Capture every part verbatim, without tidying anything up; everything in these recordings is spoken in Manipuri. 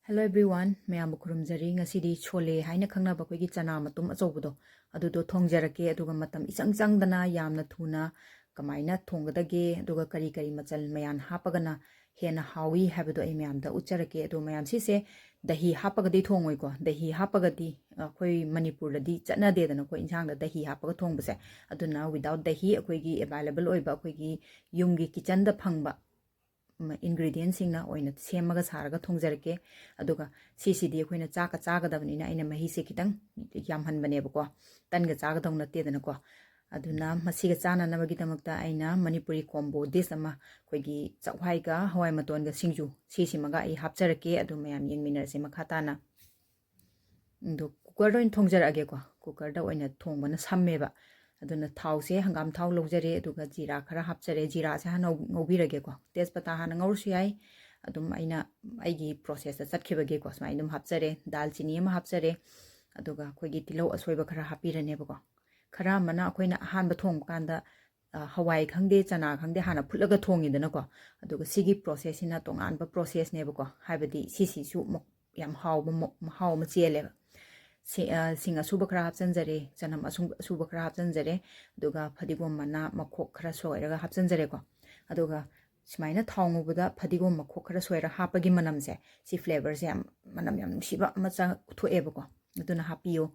Hello everyone, ꯃꯌꯥꯝꯕꯨ ꯈꯨꯔꯨꯝꯖꯔꯤ꯫ ꯉꯁꯤꯗꯤ ꯁꯣꯂꯦ ꯍꯥꯏꯅ ꯈꯪꯅꯕ ꯑꯩꯈꯣꯏꯒꯤ ꯆꯅꯥ ꯃꯇꯨꯝ ꯑꯆꯧꯕꯗꯣ ꯑꯗꯨꯗꯣ ꯊꯣꯡꯖꯔꯛꯀꯦ꯫ ꯑꯗꯨꯒ ꯃꯇꯝ ꯏꯆꯪ ꯆꯪꯗꯅ ꯌꯥꯝꯅ ꯊꯨꯅ ꯀꯃꯥꯏꯅ ꯊꯣꯡꯒꯗꯒꯦ, ꯑꯗꯨꯒ ꯀꯔꯤ ꯀꯔꯤ ꯃꯆꯜ ꯃꯌꯥꯝ ꯍꯥꯞꯄꯒꯅ ꯍꯦꯟꯅ ꯍꯥꯎꯏ ꯍꯥꯏꯕꯗꯣ ꯑꯩ ꯃꯌꯥꯝꯗ ꯎꯠꯆꯔꯛꯀꯦ꯫ ꯑꯗꯣ ꯃꯌꯥꯝ, ꯁꯤꯁꯦ ꯗꯍꯤ ꯍꯥꯞꯄꯒꯗꯤ ꯊꯣꯡꯉꯣꯏꯀꯣ꯫ ꯗꯍꯤ ꯍꯥꯞꯄꯒꯗꯤ ꯑꯩꯈꯣꯏ ꯃꯅꯤꯄꯨꯔꯗꯗꯤ ꯆꯠꯅꯗꯦꯗꯅꯀꯣ, ꯏꯟꯁꯥꯡꯗ ꯗꯍꯤ ꯍꯥꯞꯄꯒ ꯊꯣꯡꯕꯁꯦ꯫ ꯑꯗꯨꯅ without ꯗꯍꯤ, ꯑꯩꯈꯣꯏꯒꯤ available ꯑꯣꯏꯕ, ꯑꯩꯈꯣꯏꯒꯤ ꯌꯨꯝꯒꯤ kitchenꯗ ꯐꯪꯕ ꯏꯟꯒ꯭ꯔꯤꯗꯤꯌꯦꯟꯁꯤꯡꯅ ꯑꯣꯏꯅ ꯁꯦꯝꯃꯒ ꯁꯥꯔꯒ ꯊꯣꯡꯖꯔꯛꯀꯦ꯫ ꯑꯗꯨꯒ ꯁꯤꯁꯤꯗꯤ ꯑꯩꯈꯣꯏꯅ ꯆꯥꯛꯀ ꯆꯥꯒꯗꯕꯅꯤꯅ ꯑꯩꯅ ꯃꯍꯤꯁꯦ ꯈꯤꯇꯪ ꯌꯥꯝꯍꯟꯕꯅꯦꯕꯀꯣ, ꯇꯟꯒ ꯆꯥꯒꯗꯧ ꯅꯠꯇꯦꯗꯅꯀꯣ꯫ ꯑꯗꯨꯅ ꯃꯁꯤꯒ ꯆꯥꯅꯅꯕꯒꯤꯗꯃꯛꯇ ꯑꯩꯅ ꯃꯅꯤꯄꯨꯔꯤ combo dish ꯑꯃ, ꯑꯩꯈꯣꯏꯒꯤ ꯆꯥꯛꯍꯋꯥꯏꯒ ꯍꯋꯥꯏ ꯃꯇꯣꯟꯒ ꯁꯤꯡꯖꯨ, ꯁꯤꯁꯤꯃꯒ ꯑꯩ ꯍꯥꯞꯆꯔꯛꯀꯦ꯫ ꯑꯗꯨ ꯃꯌꯥꯝ ꯌꯦꯡꯃꯤꯟꯅꯔꯁꯦ ꯃꯈꯥ ꯇꯥꯅ꯫ ꯑꯗꯣ cookerꯗ ꯑꯣꯏꯅ ꯊꯣꯡꯖꯔꯛꯑꯒꯦꯀꯣ꯫ Cookerꯗ ꯑꯣꯏꯅ ꯊꯣꯡꯕꯅ ꯁꯝꯃꯦꯕ꯫ ꯑꯗꯨꯅ ꯊꯥꯎꯁꯦ ꯍꯪꯒꯥꯝ ꯊꯥꯎ ꯂꯧꯖꯔꯦ, ꯑꯗꯨꯒ ꯖꯤꯔꯥ ꯈꯔ ꯍꯥꯞꯆꯔꯦ꯫ ꯖꯤꯔꯥꯁꯦ ꯍꯥꯟꯅ ꯉꯧ-, ꯉꯧꯕꯤꯔꯒꯦꯀꯣ꯫ ꯇꯦꯖꯄꯇꯥ ꯍꯥꯟꯅ ꯉꯧꯔꯁꯨ ꯌꯥꯏ꯫ ꯑꯗꯨꯝ ꯑꯩꯅ ꯑꯩꯒꯤ processꯇ ꯆꯠꯈꯤꯕꯒꯤꯀꯣ ꯁꯨꯃꯥꯏꯅ ꯑꯗꯨꯝ ꯍꯥꯞꯆꯔꯦ꯫ ꯗꯥꯜꯆꯤꯅꯤ ꯑꯃ ꯍꯥꯞꯆꯔꯦ꯫ ꯑꯗꯨꯒ ꯑꯩꯈꯣꯏꯒꯤ ꯇꯤꯜꯍꯧ ꯑꯁꯣꯏꯕ ꯈꯔ ꯍꯥꯞꯄꯤꯔꯅꯦꯕꯀꯣ꯫ ꯈꯔ ꯑꯃꯅ ꯑꯩꯈꯣꯏꯅ ꯑꯍꯥꯟꯕ ꯊꯣꯡꯕ ꯀꯥꯟꯗ, ꯑ, ꯍꯋꯥꯏ ꯈꯪꯗꯦ, ꯆꯅꯥ ꯈꯪꯗꯦ, ꯍꯥꯟꯅ ꯐꯨꯠꯂꯒ ꯊꯣꯡꯉꯤꯗꯅꯀꯣ꯫ ꯑꯗꯨꯒ ꯁꯤꯒꯤ processꯁꯤꯅ ꯇꯣꯉꯥꯟꯕ processꯅꯦꯕꯀꯣ꯫ ꯍꯥꯏꯕꯗꯤ ꯁꯤꯁꯤꯁꯨ ꯃ-, ꯌꯥꯝ ꯍꯥꯎꯕ ꯃ-, ꯃꯍꯥꯎ ꯑꯃ ꯆꯦꯜꯂꯦꯕ꯫ ꯁꯤ-, ꯑ, ꯁꯤꯡ ꯑꯁꯨꯕ ꯈꯔ ꯍꯥꯞꯆꯤꯟꯖꯔꯦ, ꯆꯅꯝ ꯑꯁꯨꯡ-, ꯑꯁꯨꯕ ꯈꯔ ꯍꯥꯞꯆꯤꯟꯖꯔꯦ, ꯑꯗꯨꯒ ꯐꯗꯤꯒꯣꯝ ꯃꯅꯥ ꯃꯈꯣꯛ ꯈꯔ ꯁꯣꯏꯔꯒ ꯍꯥꯞꯆꯤꯟꯖꯔꯦꯀꯣ꯫ ꯑꯗꯨꯒ ꯁꯨꯃꯥꯏꯅ ꯊꯥꯎ ꯉꯧꯕꯗ ꯐꯗꯤꯒꯣꯝ ꯃꯈꯣꯛ ꯈꯔ ꯁꯣꯏꯔ ꯍꯥꯞꯄꯒꯤ ꯃꯅꯝꯁꯦ, ꯁꯤ flavourꯁꯦ ꯌꯥꯝ, ꯃꯅꯝ ꯌꯥꯝ ꯅꯨꯡꯁꯤꯕ ꯑꯃ ꯆꯪ-, ꯊꯣꯛꯑꯦꯕꯀꯣ꯫ ꯑꯗꯨꯅ ꯍꯥꯞꯄꯤꯌꯨ꯫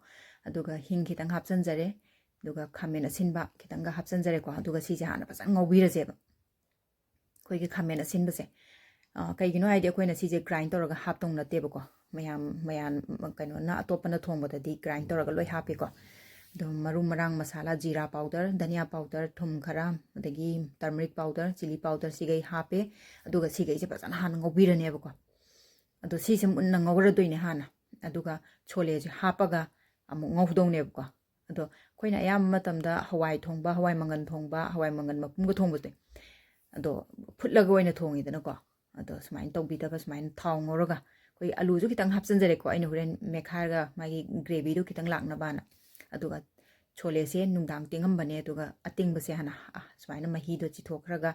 ꯑꯗꯨꯒ ꯍꯤꯡ ꯈꯤꯇꯪ ꯍꯥꯞꯆꯤꯟꯖꯔꯦ, ꯑꯗꯨꯒ ꯈꯥꯃꯦꯟ ꯑꯁꯤꯟꯕ ꯈꯤꯇꯪꯒ ꯍꯥꯞꯆꯤꯟꯖꯔꯦꯀꯣ꯫ ꯑꯗꯨꯒ ꯁꯤꯁꯦ ꯍꯥꯟꯅ ꯐꯖꯅ ꯉꯧꯕꯤꯔꯁꯦꯕ꯫ ꯑꯩꯈꯣꯏꯒꯤ ꯈꯥꯃꯦꯟ ꯑꯁꯤꯟꯕꯁꯦ, ꯑ, ꯀꯩꯒꯤꯅꯣ ꯍꯥꯏꯗꯤ ꯑꯩꯈꯣꯏꯅ ꯁꯤꯁꯦ grind ꯇꯧꯔꯒ ꯍꯥꯞꯇꯧ ꯅꯠꯇꯦꯕꯀꯣ꯫ ꯃꯌꯥꯝ, ꯃꯌꯥꯝ, ꯀꯩꯅꯣꯅ, ꯑꯇꯣꯞꯄꯅ ꯊꯣꯡꯕꯗꯗꯤ grind ꯇꯧꯔꯒ ꯂꯣꯏ ꯍꯥꯞꯄꯤꯀꯣ꯫ ꯑꯗꯨꯝ ꯃꯔꯨ ꯃꯔꯥꯡ ꯃꯁꯥꯂꯥ, ꯖꯤꯔꯥ powder, ꯙꯅꯤꯌꯥ powder, ꯊꯨꯝ ꯈꯔ, ꯑꯗꯒꯤ turmeric powder, chilli powder, ꯁꯤꯈꯩ ꯍꯥꯞꯄꯦ꯫ ꯑꯗꯨꯒ ꯁꯤꯈꯩꯁꯦ ꯐꯖꯅ ꯍꯥꯟꯅ ꯉꯧꯕꯤꯔꯅꯦꯕꯀꯣ꯫ ꯑꯗꯣ ꯁꯤꯁꯦ ꯃꯨꯟꯅ ꯉꯧꯔꯗꯣꯏꯅꯦ ꯍꯥꯟꯅ꯫ ꯑꯗꯨꯒ ꯁꯣꯂꯦꯁꯦ ꯍꯥꯞꯄꯒ ꯑꯃꯨꯛ ꯉꯧꯗꯧꯅꯦꯕꯀꯣ꯫ ꯑꯗꯣ ꯑꯩꯈꯣꯏꯅ ꯑꯌꯥꯝꯕ ꯃꯇꯝꯗ ꯍꯋꯥꯏ ꯊꯣꯡꯕ, ꯍꯋꯥꯏ ꯃꯪꯒꯟ ꯊꯣꯡꯕ, ꯍꯋꯥꯏ ꯃꯪꯒꯟ ꯃꯄꯨꯝꯒ ꯊꯣꯡꯕꯁꯦ, ꯑꯗꯣ ꯐꯨꯠꯂꯒ ꯑꯣꯏꯅ ꯊꯣꯡꯉꯤꯗꯅꯀꯣ꯫ ꯑꯗꯣ ꯁꯨꯃꯥꯏꯅ ꯇꯧꯕꯤꯗꯕ, ꯁꯨꯃꯥꯏꯅ ꯊꯥꯎ ꯉꯧꯔꯒ, ꯑꯩꯈꯣꯏ ꯑꯂꯨꯁꯨ ꯈꯤꯇꯪ ꯍꯥꯞꯆꯤꯟꯖꯔꯦꯀꯣ, ꯑꯩꯅ ꯍꯣꯔꯦꯟ ꯃꯦꯠꯈꯥꯏꯔꯒ ꯃꯥꯒꯤ gravyꯗꯣ ꯈꯤꯇꯪ ꯂꯥꯛꯅꯕꯅ꯫ ꯑꯗꯨꯒ ꯁꯣꯂꯦꯁꯦ ꯅꯨꯡꯗꯥꯡ ꯇꯤꯡꯉꯝꯕꯅꯦ, ꯑꯗꯨꯒ ꯑꯇꯤꯡꯕꯁꯦ ꯍꯥꯟꯅ, ꯑ, ꯁꯨꯃꯥꯏꯅ ꯃꯍꯤꯗꯣ ꯆꯤꯊꯣꯛꯈ꯭ꯔꯒ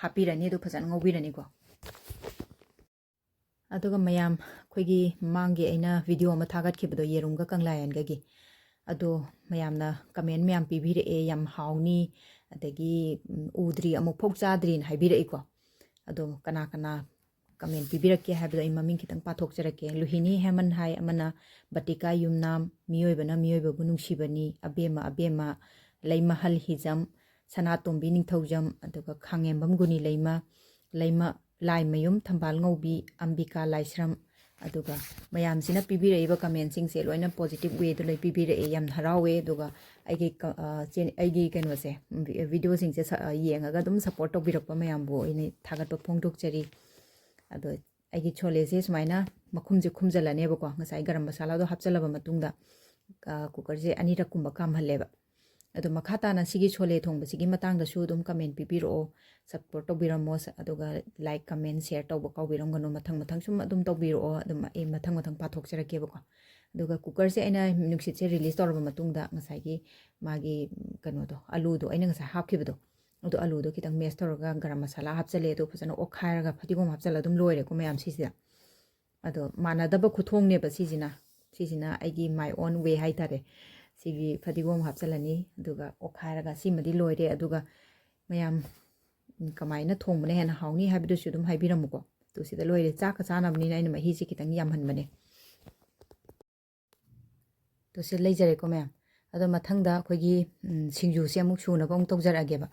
ꯍꯥꯞꯄꯤꯔꯅꯤ, ꯑꯗꯨ ꯐꯖꯅ ꯉꯧꯕꯤꯔꯅꯤꯀꯣ꯫ ꯑꯗꯨꯒ ꯃꯌꯥꯝ, ꯑꯩꯈꯣꯏꯒꯤ ꯃꯃꯥꯡꯒꯤ ꯑꯩꯅ ꯚꯤꯗꯤꯑꯣ ꯑꯃ ꯊꯥꯒꯠꯈꯤꯕꯗꯣ, ꯌꯦꯔꯨꯝꯒ ꯀꯪꯂꯥꯌꯦꯟꯒꯒꯤ, ꯑꯗꯣ ꯃꯌꯥꯝꯅ ꯀꯃꯦꯟ ꯃꯌꯥꯝ ꯄꯤꯕꯤꯔꯛꯑꯦ, "ꯌꯥꯝ ꯍꯥꯎꯅꯤ", ꯑꯗꯒꯤ, "ꯎꯝ, ꯎꯗ꯭ꯔꯤ, ꯑꯃꯨꯛꯐꯥꯎ ꯆꯥꯗ꯭ꯔꯤꯅ" ꯍꯥꯏꯕꯤꯔꯛꯏꯀꯣ꯫ ꯑꯗꯣ ꯀꯅꯥ ꯀꯅꯥ ꯀꯃꯦꯟ ꯄꯤꯕꯤꯔꯛꯀꯦ ꯍꯥꯏꯕꯗꯣ ꯑꯩ ꯃꯃꯤꯡ ꯈꯤꯇꯪ ꯄꯥꯊꯣꯛꯆꯔꯛꯀꯦ꯫ ꯂꯨꯍꯤꯅꯤ ꯍꯦꯃꯟ ꯍꯥꯏ ꯑꯃꯅ, "ꯕꯇꯤꯀꯥ ꯌꯨꯝꯅꯥꯝ, ꯃꯤꯑꯣꯏꯕꯅ ꯃꯤꯑꯣꯏꯕꯕꯨ ꯅꯨꯡꯁꯤꯕꯅꯤ", "ꯑꯕꯦꯝꯃ, ꯑꯕꯦꯝꯃ", ꯂꯩꯃꯍꯜ ꯍꯤꯖꯝ, ꯁꯅꯥꯇꯣꯝꯕꯤ ꯅꯤꯡꯊꯧꯖꯝ, ꯑꯗꯨꯒ ꯈꯥꯉꯦꯝꯕꯝ ꯒꯨꯅꯤ ꯂꯩꯃ, ꯂꯩꯃ, ꯂꯥꯏꯃꯌꯨꯝ ꯊꯝꯕꯥꯜ ꯉꯧꯕꯤ, ꯑꯝꯕꯤꯀꯥ ꯂꯥꯏꯁ꯭ꯔꯝ, ꯑꯗꯨꯒ ꯃꯌꯥꯝꯁꯤꯅ ꯄꯤꯕꯤꯔꯛꯏꯕ ꯀꯃꯦꯟꯁꯤꯡꯁꯦ ꯂꯣꯏꯅ ꯄꯣꯖꯤꯇꯤꯚ ꯋꯦꯗ ꯂꯣꯏ ꯄꯤꯕꯤꯔꯛꯑꯦ꯫ ꯌꯥꯝ ꯍꯔꯥꯎꯋꯦ꯫ ꯑꯗꯨꯒ ꯑꯩꯒꯤ ꯀ-, ꯑ, ꯆꯦ-, ꯑꯩꯒꯤ ꯀꯩꯅꯣꯁꯦ, ꯚꯤ-, ꯚꯤꯗꯤꯑꯣꯁꯤꯡꯁꯦ ꯁ-, ꯑ, ꯌꯦꯡꯉꯒ ꯑꯗꯨꯝ ꯁꯞꯄꯣꯔꯠ ꯇꯧꯕꯤꯔꯛꯄ ꯃꯌꯥꯝꯕꯨ ꯑꯩꯅ ꯊꯥꯒꯠꯄ ꯐꯣꯡꯗꯣꯛꯆꯔꯤ꯫ ꯑꯗꯣ ꯑꯩꯒꯤ ꯁꯣꯂꯦꯁꯦ ꯁꯨꯃꯥꯏꯅ ꯃꯈꯨꯝꯁꯦ ꯈꯨꯝꯖꯤꯜꯂꯅꯦꯕꯀꯣ, ꯉꯁꯥꯏ ꯒꯔꯝ ꯃꯁꯥꯂꯥꯗꯣ ꯍꯥꯞꯆꯤꯜꯂꯕ ꯃꯇꯨꯡꯗ, ꯑ, ꯀꯨꯀꯔꯁꯦ ꯑꯅꯤꯔꯛꯀꯨꯝꯕ ꯀꯥꯝꯍꯜꯂꯦꯕ꯫ ꯑꯗꯣ ꯃꯈꯥ ꯇꯥꯅ ꯁꯤꯒꯤ ꯁꯣꯂꯦ ꯊꯣꯡꯕꯁꯤꯒꯤ ꯃꯇꯥꯡꯗꯁꯨ ꯑꯗꯨꯝ ꯀꯃꯦꯟ ꯄꯤꯕꯤꯔꯛꯑꯣ, ꯁꯞꯄꯣꯔꯠ ꯇꯧꯕꯤꯔꯝꯃꯣ, ꯁ-, ꯑꯗꯨꯒ ꯂꯥꯏꯛ, ꯀꯃꯦꯟ, ꯁꯤꯌꯔ ꯇꯧꯕ ꯀꯥꯎꯕꯤꯔꯝꯒꯅꯨ꯫ ꯃꯊꯪ ꯃꯊꯪ ꯁꯨꯝ ꯑꯗꯨꯝ ꯇꯧꯕꯤꯔꯛꯑꯣ, ꯑꯗꯨꯝ ꯑꯩ ꯃꯊꯪ ꯃꯊꯪ ꯄꯥꯊꯣꯛꯆꯔꯛꯀꯦꯕꯀꯣ꯫ ꯑꯗꯨꯒ ꯀꯨꯀꯔꯁꯦ ꯑꯩꯅ ꯅꯨꯡꯁꯤꯠꯁꯦ ꯔꯤꯂꯤꯁ ꯇꯧꯔꯕ ꯃꯇꯨꯡꯗ ꯉꯁꯥꯏꯒꯤ ꯃꯥꯒꯤ, ꯎꯝ, ꯀꯩꯅꯣꯗꯣ, ꯑꯂꯨꯗꯣ ꯑꯩꯅ ꯉꯁꯥꯏ ꯍꯥꯞꯈꯤꯕꯗꯣ, ꯑꯗꯣ ꯑꯂꯨꯗꯣ ꯈꯤꯇꯪ ꯃꯦꯁ ꯇꯧꯔꯒ ꯒꯔꯝ ꯃꯁꯥꯂꯥ ꯍꯥꯞꯆꯜꯂꯦ, ꯑꯗꯣ ꯐꯖꯅ ꯑꯣꯠꯈꯥꯏꯔꯒ ꯐꯗꯤꯒꯣꯝ ꯍꯥꯞꯆꯜꯂ ꯑꯗꯨꯝ ꯂꯣꯏꯔꯦꯀꯣ ꯃꯌꯥꯝ ꯁꯤꯁꯤꯗ꯫ ꯑꯗꯣ ꯃꯥꯟꯅꯗꯕ ꯈꯨꯊꯣꯡꯅꯦꯕ ꯁꯤꯁꯤꯅ, ꯁꯤꯁꯤꯅ ꯑꯩꯒꯤ my own way ꯍꯥꯏꯇꯥꯔꯦ꯫ ꯁꯤꯒꯤ ꯐꯗꯤꯒꯣꯝ ꯍꯥꯞꯆꯜꯂꯅꯤ, ꯑꯗꯨꯒ ꯑꯣꯠꯈꯥꯏꯔꯒ ꯁꯤꯃꯗꯤ ꯂꯣꯏꯔꯦ꯫ ꯑꯗꯨꯒ ꯃꯌꯥꯝ, ꯎꯝ, ꯀꯃꯥꯏꯅ ꯊꯣꯡꯕꯅ ꯍꯦꯟꯅ ꯍꯥꯎꯅꯤ ꯍꯥꯏꯕꯗꯨꯁꯨ ꯑꯗꯨꯝ ꯍꯥꯏꯕꯤꯔꯝꯃꯨꯀꯣ꯫ ꯑꯗꯨ ꯁꯤꯗ ꯂꯣꯏꯔꯦ, ꯆꯥꯛꯀ ꯆꯥꯅꯕꯅꯤꯅ ꯑꯩꯅ ꯃꯍꯤꯁꯦ ꯈꯤꯇꯪ ꯌꯥꯝꯍꯟꯕꯅꯦ꯫ ꯑꯗꯣ ꯁꯤ ꯂꯩꯖꯔꯦꯀꯣ ꯃꯌꯥꯝ꯫ ꯑꯗꯣ ꯃꯊꯪꯗ ꯑꯩꯈꯣꯏꯒꯤ, ꯎꯝ, ꯁꯤꯡꯖꯨꯁꯦ ꯑꯃꯨꯛ ꯁꯨꯅꯕ ꯑꯃꯨꯛ ꯇꯧꯖꯔꯛꯑꯒꯦꯕ꯫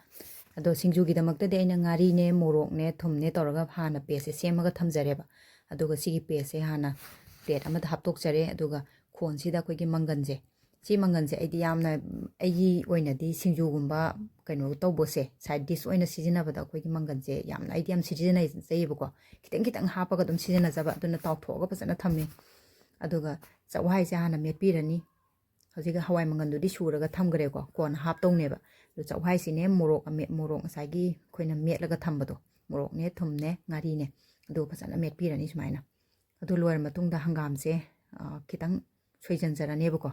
ꯑꯗꯣ ꯁꯤꯡꯖꯨꯒꯤꯗꯃꯛꯇꯗꯤ ꯑꯩꯅ ꯉꯥꯔꯤꯅꯦ, ꯃꯣꯔꯣꯛꯅꯦ, ꯊꯨꯝꯅꯦ ꯇꯧꯔꯒ ꯍꯥꯟꯅ ꯄꯦꯁꯁꯦ ꯁꯦꯝꯃꯒ ꯊꯝꯖꯔꯦꯕ꯫ ꯑꯗꯨꯒ ꯁꯤꯒꯤ ꯄꯦꯁꯁꯦ ꯍꯥꯟꯅ ꯄ꯭ꯂꯦꯠ ꯑꯃꯗ ꯍꯥꯞꯇꯣꯛꯆꯔꯦ꯫ ꯑꯗꯨꯒ ꯈꯣꯟꯁꯤꯗ ꯑꯩꯈꯣꯏꯒꯤ ꯃꯪꯒꯟꯁꯦ, ꯁꯤ ꯃꯪꯒꯟꯁꯦ ꯑꯩꯗꯤ ꯌꯥꯝꯅ, ꯎꯝ, ꯑꯩꯒꯤ ꯑꯣꯏꯅꯗꯤ ꯁꯤꯡꯖꯨꯒꯨꯝꯕ ꯀꯩꯅꯣ ꯇꯧꯕꯁꯦ, ꯁꯥꯏꯠ ꯗꯤꯁ ꯑꯣꯏꯅ ꯁꯤꯖꯤꯟꯅꯕꯗ ꯑꯩꯈꯣꯏꯒꯤ ꯃꯪꯒꯟꯁꯦ ꯌꯥꯝꯅ, ꯑꯩꯗꯤ ꯌꯥꯝ ꯁꯤꯖꯤꯟꯅꯖꯩꯌꯦꯕꯀꯣ꯫ ꯈꯤꯇꯪ ꯈꯤꯇꯪ ꯍꯥꯞꯄꯒ ꯑꯗꯨꯝ ꯁꯤꯖꯤꯟꯅꯖꯕ, ꯑꯗꯨꯅ ꯇꯥꯎꯊꯣꯛꯑꯒ ꯐꯖꯅ ꯊꯝꯃꯦ꯫ ꯑꯗꯨꯒ ꯆꯥꯛꯋꯥꯏꯁꯦ ꯍꯥꯟꯅ ꯃꯦꯠꯄꯤꯔꯅꯤ꯫ ꯍꯧꯖꯤꯛꯀꯤ ꯍꯋꯥꯏ ꯃꯪꯒꯟꯗꯨꯗꯤ ꯁꯨꯔꯒ ꯊꯝꯈ꯭ꯔꯦꯀꯣ, ꯀꯣꯟꯅ ꯍꯥꯞꯇꯧꯅꯦꯕ꯫ ꯑꯗꯨ ꯆꯥꯛꯋꯥꯏꯁꯤꯅꯦ ꯃꯣꯔꯣꯛ ꯑꯃꯦꯠ-, ꯃꯣꯔꯣꯛ ꯉꯁꯥꯏꯒꯤ ꯑꯩꯈꯣꯏꯅ ꯃꯦꯠꯂꯒ ꯊꯝꯕꯗꯣ, ꯃꯣꯔꯣꯛꯅꯦ, ꯊꯨꯝꯅꯦ, ꯉꯥꯔꯤꯅꯦ, ꯑꯗꯨ ꯐꯖꯅ ꯃꯦꯠꯄꯤꯔꯅꯤ ꯁꯨꯃꯥꯏꯅ꯫ ꯑꯗꯨ ꯂꯣꯏꯔ ꯃꯇꯨꯡꯗ ꯍꯪꯒꯥꯝꯁꯦ, ꯑ, ꯈꯤꯇꯪ ꯁꯣꯏꯖꯟꯖꯔꯅꯦꯕꯀꯣ꯫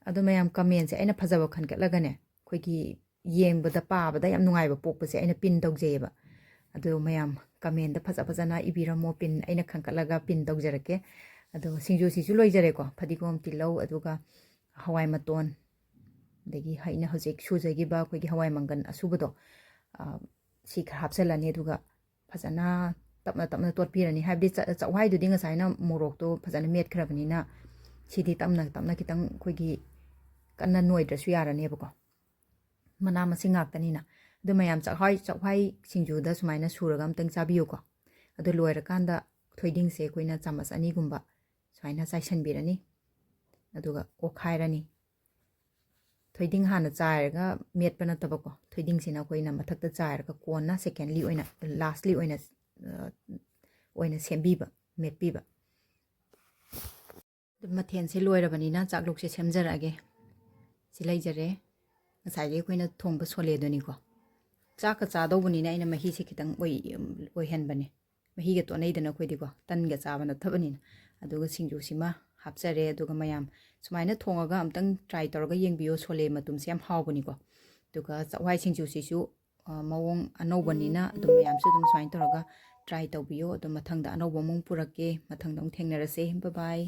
ꯑꯗꯣ ꯃꯌꯥꯝ ꯀꯃꯦꯟꯁꯦ ꯑꯩꯅ ꯐꯖꯕ ꯈꯟꯒꯠꯂꯒꯅꯦ, ꯑꯩꯈꯣꯏꯒꯤ ꯌꯦꯡꯕꯗ, ꯄꯥꯕꯗ ꯌꯥꯝ ꯅꯨꯡꯉꯥꯏꯕ ꯄꯣꯛꯄꯁꯦ ꯑꯩꯅ ꯄꯤꯟ ꯇꯧꯖꯩꯌꯦꯕ꯫ ꯑꯗꯣ ꯃꯌꯥꯝ ꯀꯃꯦꯟꯗ ꯐꯖ ꯐꯖꯅ ꯏꯕꯤꯔꯝꯃꯣ, ꯄꯤꯟ ꯑꯩꯅ ꯈꯟꯒꯠꯂꯒ ꯄꯤꯟ ꯇꯧꯖꯔꯛꯀꯦ꯫ ꯑꯗꯣ ꯁꯤꯡꯖꯨꯁꯤꯁꯨ ꯂꯣꯏꯖꯔꯦꯀꯣ, ꯐꯗꯤꯒꯣꯝ, ꯇꯤꯜꯍꯧ, ꯑꯗꯨꯒ ꯍꯋꯥꯏ ꯃꯇꯣꯟ, ꯑꯗꯒꯤ ꯑꯩꯅ ꯍꯧꯖꯤꯛ ꯁꯨꯖꯈꯤꯕ ꯑꯩꯈꯣꯏꯒꯤ ꯍꯋꯥꯏ ꯃꯪꯒꯟ ꯑꯁꯨꯕꯗꯣ, ꯑ, ꯁꯤ ꯈꯔ ꯍꯥꯞꯆꯤꯜꯂꯅꯤ꯫ ꯑꯗꯨꯒ ꯐꯖꯅ ꯇꯞꯅ ꯇꯞꯅ ꯇꯣꯠꯄꯤꯔꯅꯤ꯫ ꯍꯥꯏꯕꯗꯤ ꯆ-, ꯆꯥꯛꯍꯋꯥꯏꯗꯨꯗꯤ ꯉꯁꯥꯏꯅ ꯃꯣꯔꯣꯛꯇꯣ ꯐꯖꯅ ꯃꯦꯠꯈ꯭ꯔꯕꯅꯤꯅ ꯁꯤꯗꯤ ꯇꯞꯅ ꯇꯞꯅ ꯈꯤꯇꯪ ꯑꯩꯈꯣꯏꯒꯤ ꯀꯟꯅ ꯅꯣꯏꯗ꯭ꯔꯁꯨ ꯌꯥꯔꯅꯦꯕꯀꯣ, ꯃꯅꯥ ꯃꯁꯤꯡ ꯉꯥꯛꯇꯅꯤꯅ꯫ ꯑꯗꯨ ꯃꯌꯥꯝ ꯆꯥꯛꯍꯋꯥꯏ, ꯆꯥꯛꯍꯋꯥꯏ ꯁꯤꯡꯖꯨꯗ ꯁꯨꯃꯥꯏꯅ ꯁꯨꯔꯒ ꯑꯝꯇꯪ ꯆꯥꯕꯤꯌꯨꯀꯣ꯫ ꯑꯗꯨ ꯂꯣꯏꯔꯀꯥꯟꯗ ꯊꯣꯏꯗꯤꯡꯁꯦ ꯑꯩꯈꯣꯏꯅ ꯆꯥꯃꯁ ꯑꯅꯤꯒꯨꯝꯕ ꯁꯨꯃꯥꯏꯅ ꯆꯥꯏꯁꯤꯟꯕꯤꯔꯅꯤ, ꯑꯗꯨꯒ ꯑꯣꯠꯈꯥꯏꯔꯅꯤ꯫ ꯊꯣꯏꯗꯤꯡ ꯍꯥꯟꯅ ꯆꯥꯏꯔꯒ ꯃꯦꯠꯄ ꯅꯠꯇꯕꯀꯣ, ꯊꯣꯏꯗꯤꯡꯁꯤꯅ ꯑꯩꯈꯣꯏꯅ ꯃꯊꯛꯇ ꯆꯥꯏꯔꯒ ꯀꯣꯟꯅ secondly ꯑꯣꯏꯅ, lastly ꯑꯣꯏꯅ, ꯑ, ꯑꯣꯏꯅ ꯁꯦꯝꯕꯤꯕ, ꯃꯦꯠꯄꯤꯕ꯫ ꯑꯗꯨ ꯃꯊꯦꯜꯁꯦ ꯂꯣꯏꯔꯕꯅꯤꯅ ꯆꯥꯛꯂꯨꯛꯁꯦ ꯁꯦꯝꯖꯔꯛꯑꯒꯦ꯫ ꯁꯤ ꯂꯩꯖꯔꯦ꯫ ꯉꯁꯥꯏꯒꯤ ꯑꯩꯈꯣꯏꯅ ꯊꯣꯡꯕ ꯁꯣꯂꯦꯗꯨꯅꯤꯀꯣ꯫ ꯆꯥꯛꯀ ꯆꯥꯗꯧꯕꯅꯤꯅ ꯑꯩꯅ ꯃꯍꯤꯁꯦ ꯈꯤꯇꯪ ꯑꯣꯏ-, ꯑꯣꯏꯍꯟꯕꯅꯦ꯫ ꯃꯍꯤꯒ ꯇꯣꯠꯅꯩꯗꯅ ꯑꯩꯈꯣꯏꯗꯤꯀꯣ, ꯇꯟꯒ ꯆꯥꯕ ꯅꯠꯇꯕꯅꯤꯅ꯫ ꯑꯗꯨꯒ ꯁꯤꯡꯖꯨꯁꯤꯃ ꯍꯥꯞꯆꯔꯦ꯫ ꯑꯗꯨꯒ ꯃꯌꯥꯝ ꯁꯨꯃꯥꯏꯅ ꯊꯣꯡꯉꯒ ꯑꯝꯇꯪ try ꯇꯧꯔꯒ ꯌꯦꯡꯕꯤꯌꯣ꯫ ꯁꯣꯂꯦ ꯃꯇꯨꯝꯁꯦ ꯌꯥꯝ ꯍꯥꯎꯕꯅꯤꯀꯣ꯫ ꯑꯗꯨꯒ ꯆꯥꯛꯍꯋꯥꯏ ꯁꯤꯡꯖꯨꯁꯤꯁꯨ, ꯑ, ꯃꯑꯣꯡ ꯑꯅꯧꯕꯅꯤꯅ ꯑꯗꯨꯝ ꯃꯌꯥꯝꯁꯨ ꯑꯗꯨꯝ ꯁꯨꯃꯥꯏꯅ ꯇꯧꯔꯒ try ꯇꯧꯕꯤꯌꯣ꯫ ꯑꯗꯨꯝ ꯃꯊꯪꯗ ꯑꯅꯧꯕ ꯑꯃꯨꯛ ꯄꯨꯔꯛꯀꯦ꯫ ꯃꯊꯪꯗ ꯑꯃꯨꯛ ꯊꯦꯡꯅꯔꯁꯦ꯫ Bye bye꯫